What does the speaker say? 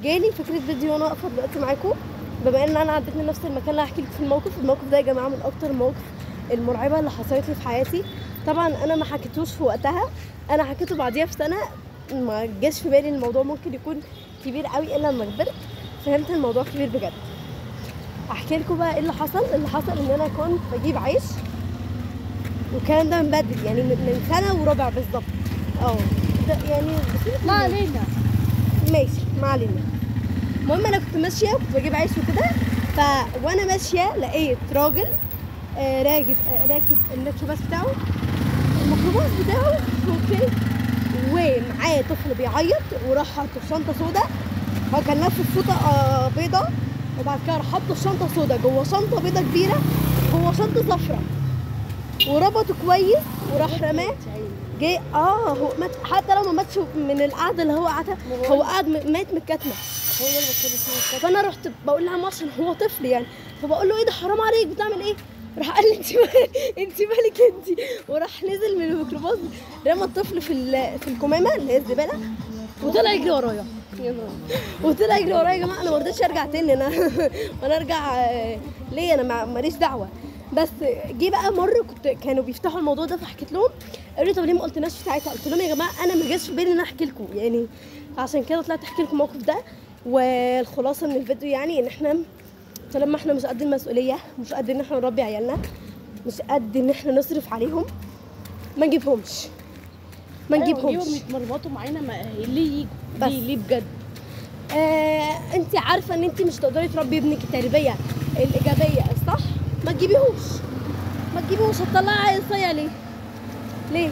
جالي فكرة فيديو وانا واقفة دلوقتي معاكم، بما ان انا عديت من نفس المكان اللي هحكي لكم في الموقف. الموقف ده يا جماعة من اكتر المواقف المرعبة اللي حصلت لي في حياتي. طبعا انا ما حكيتوش في وقتها، انا حكيته بعديها في سنة، ما جاش في بالي الموضوع ممكن يكون كبير قوي الا لما كبرت فهمت الموضوع كبير بجد. هحكي لكم بقى ايه اللي حصل. اللي حصل ان انا كنت بجيب عيش، والكلام ده من بدري يعني من سنة وربع بالظبط. ده يعني ما علينا، ماشي ما علينا. المهم انا كنت ماشية وكنت بجيب عيش وكده، وانا ماشية لقيت راجل راكب الميكروباص بتاعه، الميكروباص بتاعه okay، ومعاه طفل بيعيط، وراح حاطه في شنطه سودا. هو كان لف فوطه بيضة، وبعد كده راح حاطه في شنطه سودا جوه شنطه بيضة كبيرة جوه شنطه صفرا، وربطه كويس وراح رماه. جه هو مات، حتى لو ما ماتش من القعدة اللي هو قعدها، هو قعد مات من الكتمه. هو ده اللي بتكلم فيه. فانا رحت بقول لها عشان هو طفل يعني، فبقول له ايه ده حرام عليك بتعمل ايه؟ راح قال لي انت مالك انت، وراح نزل من الميكروباص رمى الطفل في الكمامة اللي هي الزبالة، وطلع يجري ورايا. وطلع يجري ورايا يا جماعة. انا ما رضيتش ارجع تاني، انا وانا ارجع ليه؟ انا ماليش دعوه. بس جه بقى مرة كانوا بيفتحوا الموضوع ده، فحكيت لهم، قالوا لي طب ليه ما قلتلناش في ساعتها؟ قلت لهم يا جماعة انا ما جاش في بالي ان انا احكي لكم يعني، عشان كده طلعت احكي لكم الموقف ده. والخلاصة من الفيديو يعني ان احنا طالما احنا مش قد المسؤولية، مش قد ان احنا نربي عيالنا، مش قد ان احنا نصرف عليهم، ما نجيبهمش. ما نجيبهمش. أيوة، يتمرمطوا معانا. ما ليه يجوا؟ ليه بجد؟ انت عارفه ان انت مش تقدري تربي ابنك التربية الايجابية الصح، ما تجيبيهوش. ما تجيبيهوش. هتطلعي عيل صايع ليه؟ ليه؟